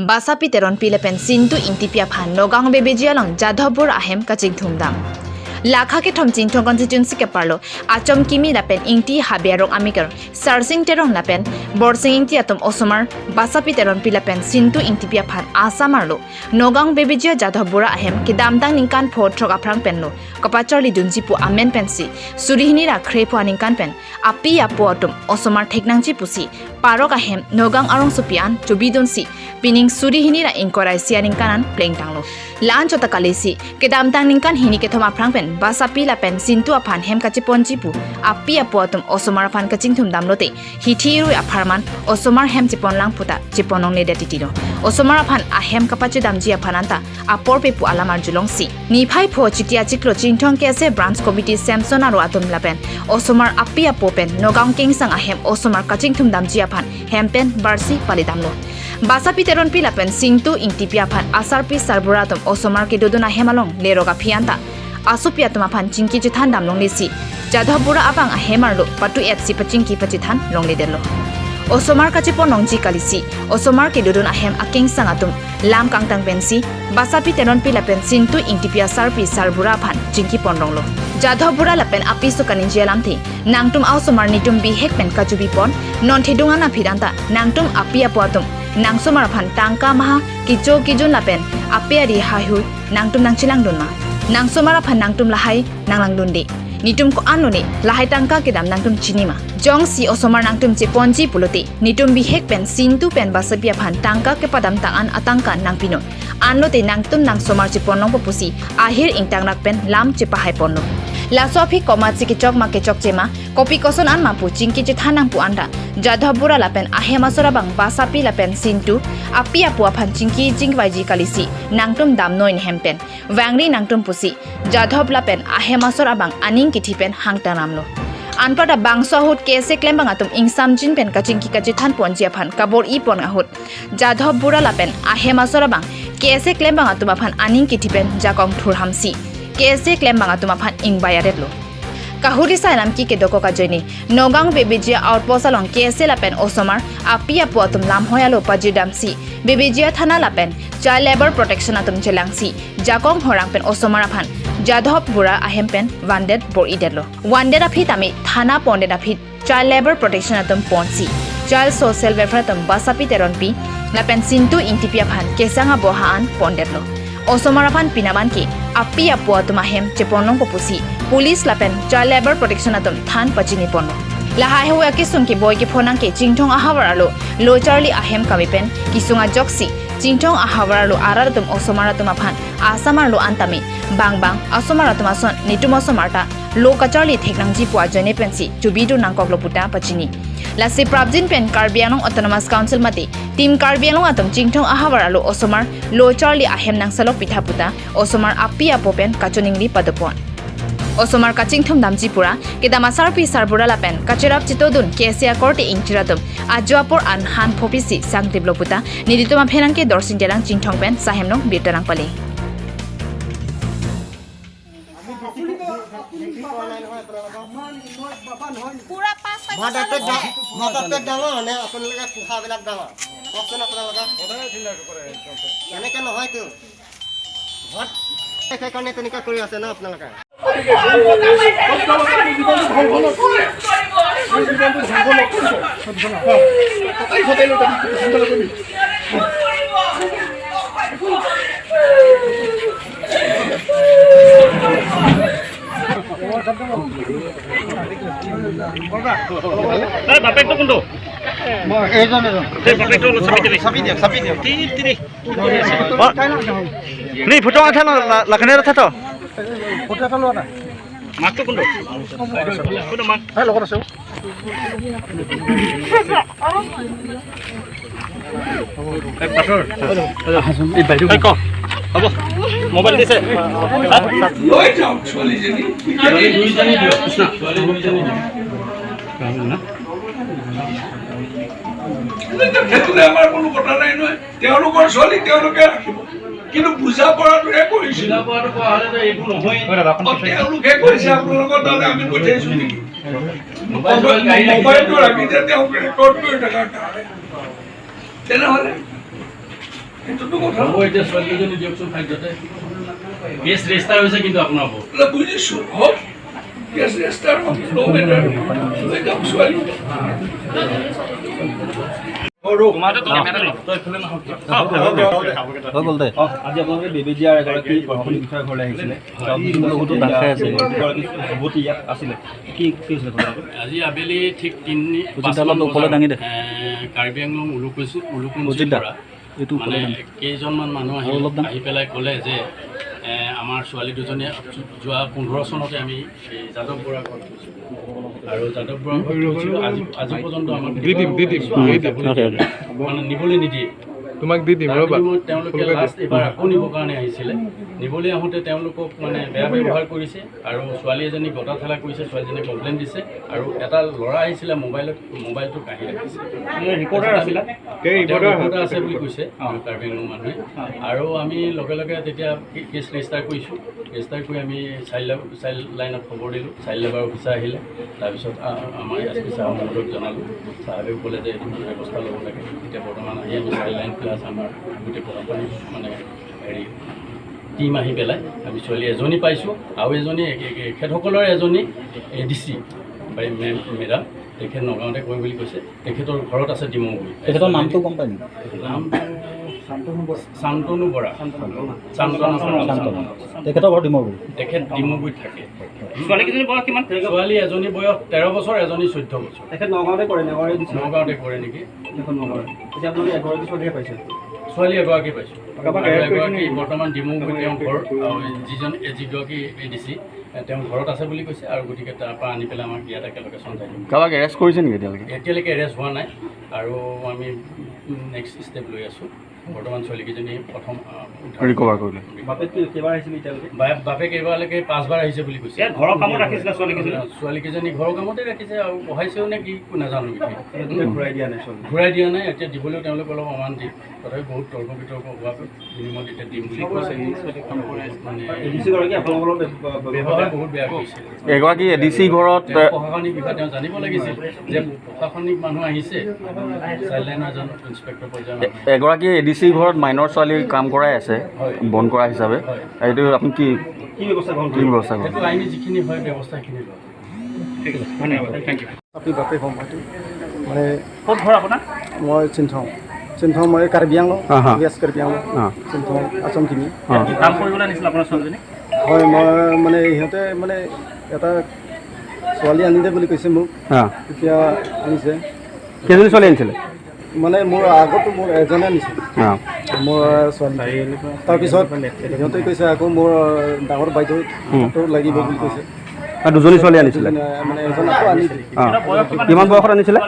Basapi teron pilepen sintu ingtipia phan Nogang bebejialong Jadhavpur ahem kaching thumdam. Lakha ke thom chingthong constituency ke parlo achom kimi lapen ingti habiarong amikar sarsing terong lapen borsing ingti atom osomar basapi teron pilapen sintu ingtipia phan asamarlo Nogang bebejia Jadhavpur ahem ke damdang ningkan pho thok aphrang penlo kapacharli dunjipu amen pensi surihini ra khrepu aningkan pen api apo atom osomar theknangchi pusi parok ahem Nogang arong supian chubidunsi pining surihini ra ingkorai sianing kanan pleng tanglo lan chota kalisi ke damtang ningkan hini ke thom aphrang pen basapi la pen sintu aphan hem kachi ponji pu api apo atum osomar phan kaching thum damlote hithi rui apharman osomar hem chipon lang puta chiponong le detitino osomar aphan ahem kapachi damji aphananta apor pepu alamar julong si niphai pho chitia chiklo chingthong kese branch committee Samson aro atum la pen osomar api apo pen Nogang kingsang ahem osomar kaching thum damji aphan hem pen barsi pali damlo basapi teron pila pen singtu ingtipia phan asarpi sarburatum osomar ke dodona hemalong leroga phianta asupia tuma phan chingki chithan damlong lesi Jadhavpura abang hemarlo patu fc pachingki pachithan longle dello osomar kachi ponong ji kalisi osomar ke dodon ahem aking sangatum lam kangtang pensi basapi teron pila pen sintu ingtipia sarpi sarbura phan chingki ponronglo Jadhavpura lapen apisu kanin jelamthi nangtum ausomar nitum bi hek pen kajubi pon non thedunga na phidanta nangtum apia poatum nangsomar phan tangka maha kicho kijun lapen apiari hahu nangtum nangchilang dunma nangsomar phan nangtum lahai nanglang dundi nitum ko anone lahai tangka kedam nangtum chinima jong si osomar nangtum che ponji pulote nitum bi hek pen sintu pen basapia phan tangka ke padam tangan atangka nangpino anlote nangtum nangsomar che ponong popusi ahir ingtang rak pen lam che pahai ponno lasofi koma chiki chok ma ke chok chema kopi koson an mapu chingki che thanang pu anda Jadhavpura lapen ahemasora bang basapi lapen sintu apia pua phan chingki jingwaiji kalisi nangtum damnoin hempen wangri nangtum pusi Jadhav lapen ahemasora bang aning kithipen hangtanamlo anpada bangso hut kese klembang atum ingsamjin pen kachingki kachi than ponjia phan kabor i pon ahut Jadhavpura lapen ahemasora bang kese klembang atum phan aning kithipen jakong thurhamsi kese klembang atum phan ingbayaretlo kahuri sailam ki ke doko kajeni Nogang bebejia outpost along kese lapen osomar apia puatum lam hoyalo pajidamsi bebejia thana lapen child labor protection atum chelangsi jakong horang pen osomar aphan Jadhavpura ahem pen wanted bor idelo wanted aphit ami thana ponded aphit child labor protection atum ponsi child social welfare atum basapi teron pi lapen sintu ingtipia phan kesanga bohaan pondetlo osomar aphan pinaman ki apia puatum ahem cheponong popusi police lapen child labor protection atum than pachini ponno lahai huwa kisung ki boy ki phonang ke chingthong ahawar alo lo charli ahem kamipen kisunga joksi chingthong ahawar alo araratum osomar atum aphan asamar lo antami bang bang asomar atum ason nitum osomarta lo kacharli theknangji puwa jone pensi chubidu nangkok lo puta pachini lasi prabjin pen Karbi Anglong Autonomous Council mate team Karbi Anglong atum chingthong ahawar alo osomar lo charli ahem nangsalok pitha puta osomar apia popen kachoningli padopon osomar kaching thum damjipura kedama sarpi sarbura lapen kachirap chitodun kesia korte ingchiratum ajuapor an han phopisi sang dibloputa niditoma phenangke dorsin telang chingthong pen sahemnong birtarang pali. Mother ডাঙৰ নে আপোনালোকে পোহাবিলাক ডাঙৰ কওকচোন, আপোনালোকে এনেকে নহয়তো ঘৰত সেইকাৰণে তেনেকুৱা কৰি আছে ন আপোনালোকে। বাপেকটো কোনটো? ফটো আঠা লাখনে থাতো ফটো এটা লোৱা নাই। মাকটো কোনটো? কোনটো মাক? লগত আছে। হ'ব, মোবাইল দিছে। লৈ যাওক ছোৱালীজনী। সেইটোলৈ আমাৰ কোনো কথা নাই নহয়, তেওঁলোকৰ ছোৱালী তেওঁলোকে ৰাখিব, কিন্তু বুজা পৰাটোহে কৰিছিল। তেওঁলোকে কৈছে আপোনালোকৰ তালৈ আমি পঠিয়াইছো নেকি? মোবাইলটো ৰাখি যে তেওঁক ৰেকৰ্ড কৰি থকাৰ কাৰণে। তেনেহ'লে সেইটোতো কথা। এতিয়া ছোৱালীকেইজনী দিয়কচোন খাদ্যতে। কেছ ৰেজিষ্টাৰ হৈছে কিন্তু আপোনাৰ ওপৰত। বুজিছোঁ, হওক, কেছ ৰেজিষ্টাৰ হওক, ন' মেটাৰ, লৈ যাওক ছোৱালী। আজি আপোনালোকে বেবেজীয়াৰ এগৰাকী প্ৰশাসনিক বিষয়াৰ ঘৰলৈ আহিছিলে, বহুতো যুৱতী ইয়াত আছিলে, কি কি হৈছিলে ঘটনাটো? আজি আবেলি ঠিক 3 কাৰ্বি আংলং উলুকুঞ্চিৰ পৰা মানে কেইজনমান মানুহ আহি পেলাই ক'লে যে আমাৰ ছোৱালী দুজনীয়ে যোৱা 15 চনতে আমি এই যাদৱ বৰা ঘৰত গৈছিলোঁ আৰু যাদৱ বৰা ঘৰত গৈছিলোঁ, আজি পৰ্যন্ত আমাক মানে নিবলৈ নিদিয়ে। তোমাক দি দিম ৰ'বা। তেওঁলোকে লাষ্ট এইবাৰ আকৌ নিবৰ কাৰণে আহিছিলে, নিবলৈ আহোঁতে তেওঁলোকক মানে বেয়া ব্যৱহাৰ কৰিছে আৰু ছোৱালী এজনী গটা ঠেলা কৰিছে, ছোৱালীজনীয়ে কমপ্লেইন দিছে আৰু এটা ল'ৰা আহিছিলে মোবাইলটো কাঢ়ি ৰাখিছে, ৰিপৰ্টাৰ আছিলে, ৰিপৰ্টাৰ আছে বুলি কৈছে কাৰ্বি আংলং মানুহে। আৰু আমি লগে লগে তেতিয়া কেছ ৰেজিষ্টাৰ কৰিছোঁ, ৰেজিষ্টাৰ কৰি আমি চাইল্ড লাইনত খবৰ দিলোঁ, চাইল্ড লেবাৰ অফিচাৰ আহিলে, তাৰপিছত আমাৰ এছ পি চাহাব মহোদয়ক জনালোঁ, চাহাবেও ক'লে যে এইটো ব্যৱস্থা ল'ব লাগে। এতিয়া বৰ্তমান আহি আমি চাইল্ড লাইন প্লাছ আমাৰ গোটেই প্ৰশাসনিক মানে হেৰি টিম আহি পেলাই আমি ছোৱালী এজনী পাইছোঁ আৰু এজনী এখেতসকলৰ এজনী এ ডি চি বাই মেডাম, তেখেত নগাঁৱতে কৰে বুলি কৈছে, তেখেতৰ ঘৰত আছে ডিমৌগুৰি। তেখেতৰ নামটো গম পাই নেকি? নামটো শান্তনু বৰা। তেখেতৰ ঘৰ ডিমৌগুৰি। তেখেত ডিমৌগুৰিত থাকে। ছোৱালীকেইজনী বয়স কিমান? ছোৱালী এজনী বয়স 13 বছৰ, এজনী 14 বছৰ। তেখেত নগাঁৱতে কৰে? নগাঁৱতে কৰে নেকি? এতিয়া আপোনালোকে এগৰাকী ছোৱালীহে পাইছে? ছোৱালী এগৰাকী পাইছোঁ, এগৰাকী বৰ্তমান ডিমৌগুৰিত তেওঁৰ ঘৰ, আৰু যিজন যিগৰাকী এ ডি চি তেওঁ ঘৰত আছে বুলি কৈছে আৰু গতিকে তাৰপৰা আনি পেলাই আমাক ইয়াত একেলগে চমজাই দিম। কাৰোবাক এৰেষ্ট কৰিছে নেকি এতিয়ালৈকে? এতিয়ালৈকে এৰেষ্ট হোৱা নাই আৰু আমি নেক্সট ষ্টেপ লৈ আছোঁ। বৰ্তমান ছোৱালীকেইজনী প্ৰথম ৰিকভাৰ কৰিলে। বাপেক কেইবাৰ আহিছিলে এতিয়ালৈকে? বাপেক এইবাৰলৈকে 5বাৰ আহিছে বুলি কৈছে। ঘৰৰ কামত ৰাখিছিলে ছোৱালীকেইজনী? ছোৱালীকেইজনী ঘৰৰ কামতে ৰাখিছে আৰু পঢ়াইছেও নে কি নাজানো, ঘূৰাই দিয়া নাই। ঘূৰাই দিয়া নাই, এতিয়া দিবলৈও তেওঁলোক অলপ অমান্তি, তথাপি বহুত তৰ্ক বিতৰ্ক হোৱাৰ বিনিময়ত এতিয়া দিম বুলি কৈছে। মানে ব্যৱহাৰ বহুত বেয়া কৰিছে। এগৰাকী এ ডি চি ঘৰত প্ৰশাসনিক বিষয় তেওঁ জানিব লাগিছিল যে প্ৰশাসনিক মানুহ আহিছে, চাইল্ড লাইনৰ এজন ইনস্পেক্টৰ পৰ্যায়ৰ। এগৰাকী এ ডি চি ঘৰত মাইনৰ ছোৱালী কাম কৰাই আছে বন কৰা হিচাপে, এইটো আপুনি কি ব্যৱস্থা গ্ৰহণ কি ব্যৱস্থা গ্ৰহণ? সেইটো আইনী যিখিনি হয় ব্যৱস্থা সেইখিনি লওক। ঠিক আছে, ধন্যবাদ, thank U. আপুনি বাপেক হ'ম হয়তো মানে। ক'ত ঘৰ আপোনাৰ? মই চিন্থং, চিন্থং, মই কাৰ্বি আংলং, ৱেষ্ট কাৰ্বি আংলং, চিন্থং আচমখিনি। কাম কৰিবলৈ আনিছিল আপোনাৰ ছোৱালীজনী? হয়, মই মানে ইহঁতে মানে এটা ছোৱালী আনিলে বুলি কৈছে মোক, এতিয়া আনিছে। কেইজনী ছোৱালী আনিছিলে? মানে মোৰ আগতো মোৰ এজনে আনিছে মোৰ ছোৱালী, তাৰপিছত সিহঁতে কৈছে আকৌ মোৰ ডাঙৰ বাইদেউ লাগিব বুলি কৈছে। দুজনী ছোৱালী আনিছিলে? মানে এজন আকৌ আনি। কিমান বয়সত আনিছিলে?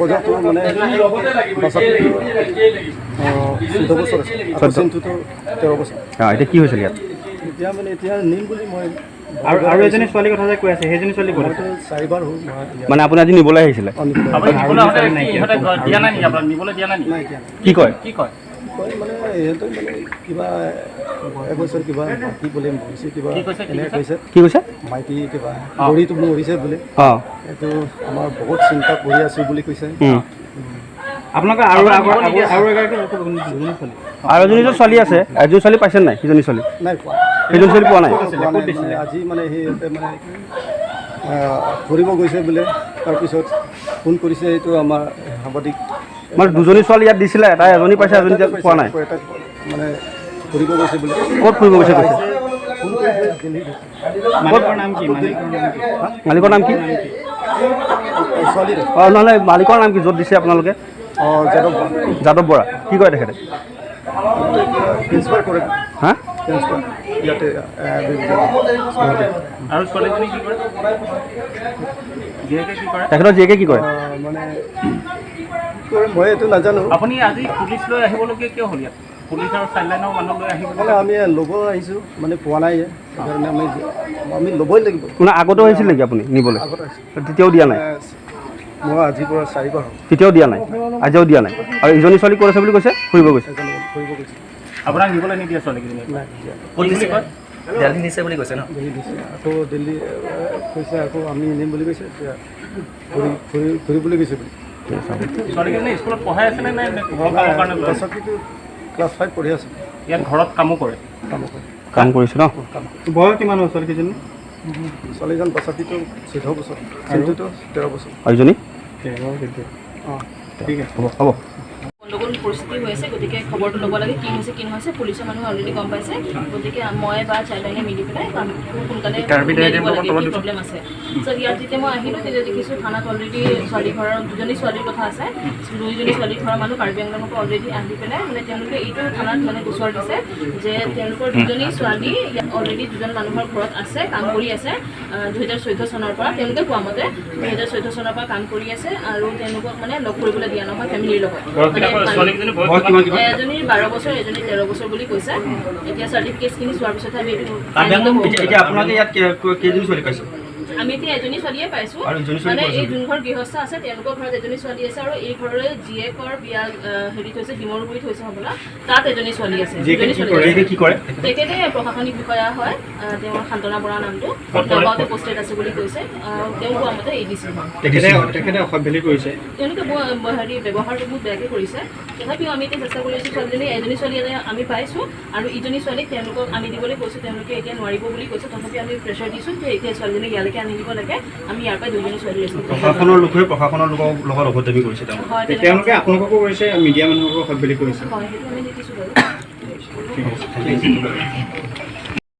বয়সটো মানে 14 বছৰ আছে, আকৌ চিন্তুটো 13 বছৰ। এতিয়া কি হৈছিল ইয়াত? এতিয়া মানে এতিয়া নিম বুলি মই আৰু এজনী ছোৱালীৰ কথা যে কৈ আছে, সেইজনী ছোৱালী ক'ত আছে? 4বাৰ হ'ল। মানে আপুনি আজি নিবলৈ আহিছিলে? কি কয়? কি কয়? কয় মানে ইহঁতে মানে কিবা এবছৰ কিবা মাইকী বোলে মৰিছে, কিবা এনেকৈ কৈছে। কি কৈছে? মাইকী কিবা গৰিটো মৰিছে বোলে, এইটো আমাৰ বহুত চিন্তা কৰি আছোঁ বুলি কৈছে। আপোনালোকৰ আৰু আৰু এগৰাকী আৰু এজনী যে ছোৱালী আছে, এজনী ছোৱালী পাইছে নাই? সিজনী ছোৱালী নাই পোৱা, সেইজনী ছোৱালী পোৱা নাই। আজি মানে সিহঁতে মানে ফুৰিব গৈছে বোলে, তাৰপিছত ফোন কৰিছে এইটো আমাৰ সাংবাদিক। মানে দুজনী ছোৱালী ইয়াত দিছিলে, এটা এজনী পাইছে, এজনী পোৱা নাই। মানে ফুৰিব গৈছে বোলে। ক'ত ফুৰিব গৈছে কৈছে? মালিকৰ নাম কি? অঁ, নহ'লে মালিকৰ নাম কি য'ত দিছে আপোনালোকে? অঁ, যাদৱ বৰা। যাদৱ বৰা। কি কৰে তেখেতে? ট্ৰেন্সফাৰ কৰে। হা, ট্ৰেন্সফাৰ ইয়াতে। আৰু ছোৱালীজনী কি কৰে? জীয়েকে কি কৰে? তেখেতৰ জীয়েকে কি কৰে? মানে মই এইটো নাজানো। আপুনি আজি পুলিচ লৈ আহিবলগীয়া কিয় হ'ল ইয়াত? পুলিচ আৰু চাইল্ড লাইনৰ মানুহ লৈ আহিব? মানে আমি ল'ব আহিছোঁ, মানে পোৱা নাই, সেইকাৰণে আমি ল'বই লাগিব। মানে আগতেও আহিছিল নেকি আপুনি নিবলৈ? আগত আহিছিল। তেতিয়াও দিয়া নাই? মই আজিৰ পৰা 4বাৰ হ'ল। তেতিয়াও দিয়া নাই, আজিও দিয়া নাই। আৰু ইজনী ছোৱালী ক'ত আছে বুলি কৈছে? ফুৰিব গৈছে। ফুৰিব গৈছে। আপোনাক নিবলৈ নিদিয়ে ছোৱালীকেইজনী? নাই। দিল্লী নিছে বুলি কৈছে ন? দিল্লী নিছে, আকৌ দিল্লী কৈছে, আকৌ আমি নিম বুলি কৈছে, এতিয়া ফুৰিবলৈ গৈছে বুলি। ছোৱালীকেইজনী স্কুলত পঢ়াই আছেনে নে ঘৰৰ কামৰ কাৰণে? বাছকিটো ক্লাছ 5 পঢ়ি আছে। ইয়াত ঘৰত কামো কৰে? কাম কৰে। কাম কৰিছে ন? কাম। বয়স কিমান হ'ল ছোৱালীকেইজনী? ছোৱালীজন বাচ্ছাটিটো 14 বছৰ, চিন্তুটো 13 বছৰ। আৰু ইজনী? 13। অঁ, ঠিক আছে, হ'ব হ'ব। গণ্ডগোল পৰিস্থিতি হৈ আছে, গতিকে খবৰটো ল'ব লাগে কি হৈছে কি নহৈছে। পুলিচৰ মানুহে অলৰেডি গম পাইছে, গতিকে মই বা চাইল্ড লাইনে মিলি পেলাই কামটো সোনকালে উলিয়াই দিব লাগে, কি প্ৰব্লেম আছে। চ' ইয়াত যেতিয়া মই আহিলোঁ তেতিয়া দেখিছোঁ থানাত অলৰেডি ছোৱালী ঘৰৰ দুজনী ছোৱালীৰ কথা আছে। দুইজনী ছোৱালী ঘৰৰ মানুহ কাৰ্বি আংলঙৰ পৰা অলৰেডি আহি পেলাই মানে তেওঁলোকে এইটো থানাত মানে গোচৰ দিছে যে তেওঁলোকৰ দুজনী ছোৱালী ইয়াত অলৰেডি দুজন মানুহৰ ঘৰত আছে, কাম কৰি আছে 2014 চনৰ পৰা। তেওঁলোকে কোৱা মতে 2014 চনৰ পৰা কাম কৰি আছে আৰু তেওঁলোকক মানে লগ কৰিবলৈ দিয়া নহয় ফেমিলিৰ লগত। এজনীৰ 12 বছৰ, এজনীৰ 13 বছৰ বুলি কৈছে। এতিয়া চাৰ্টিফিকেটখিনি চোৱাৰ পিছতহে আমি এইটো। এতিয়া আপোনালোকে ইয়াত কেইজনী ছোৱালী পাইছে? আমি এতিয়া এজনী ছোৱালীয়ে পাইছোঁ। মানে এই যোন ঘৰ গৃহস্থ আছে তেওঁলোকৰ ঘৰত এজনী ছোৱালী আছে আৰু এই ঘৰৰে জীয়েকৰ বিয়া হেৰিত হৈছে, ডিমৰুগুৰিত হৈছে হ'বলা, তাত এজনী ছোৱালী আছে। কি কৰে তেখেতে? প্ৰশাসনিক বিষয়া হয়, তেওঁৰ সান্তনা বৰা নামটো, নগাঁৱতে পষ্টেড আছে বুলি কৈছে। তেওঁ কোৱা মতে এই দিছিল। তেখেতে অসভ্যালি কৰিছে? তেওঁলোকে হেৰি ব্যৱহাৰটো বহুত বেয়াকৈ কৰিছে। তথাপিও আমি এতিয়া চেষ্টা কৰি আছোঁ। ছোৱালীজনী, এজনী ছোৱালী আমি পাইছোঁ আৰু ইজনী ছোৱালীক তেওঁলোকক আনি দিবলৈ কৈছোঁ, তেওঁলোকে এতিয়া নোৱাৰিব বুলি কৈছে। তথাপি আমি প্ৰেছাৰ দিছোঁ যে এতিয়া ছোৱালীজনীক ইয়ালৈকে আনি দিব লাগে। আমি ইয়াৰ পৰা দুজনী ছোৱালী ৰেস্কিউ। প্ৰশাসনৰ লোকে প্ৰশাসনৰ লোকৰ লগত অভদ্ৰামি কৰিছে তেওঁলোকে? আপোনালোককো কৰিছে, মিডিয়া মানুহকো অসভ্যালি কৰিছে? হয়, সেইটো আমি দেখিছোঁ বাৰু। ঠিক আছে।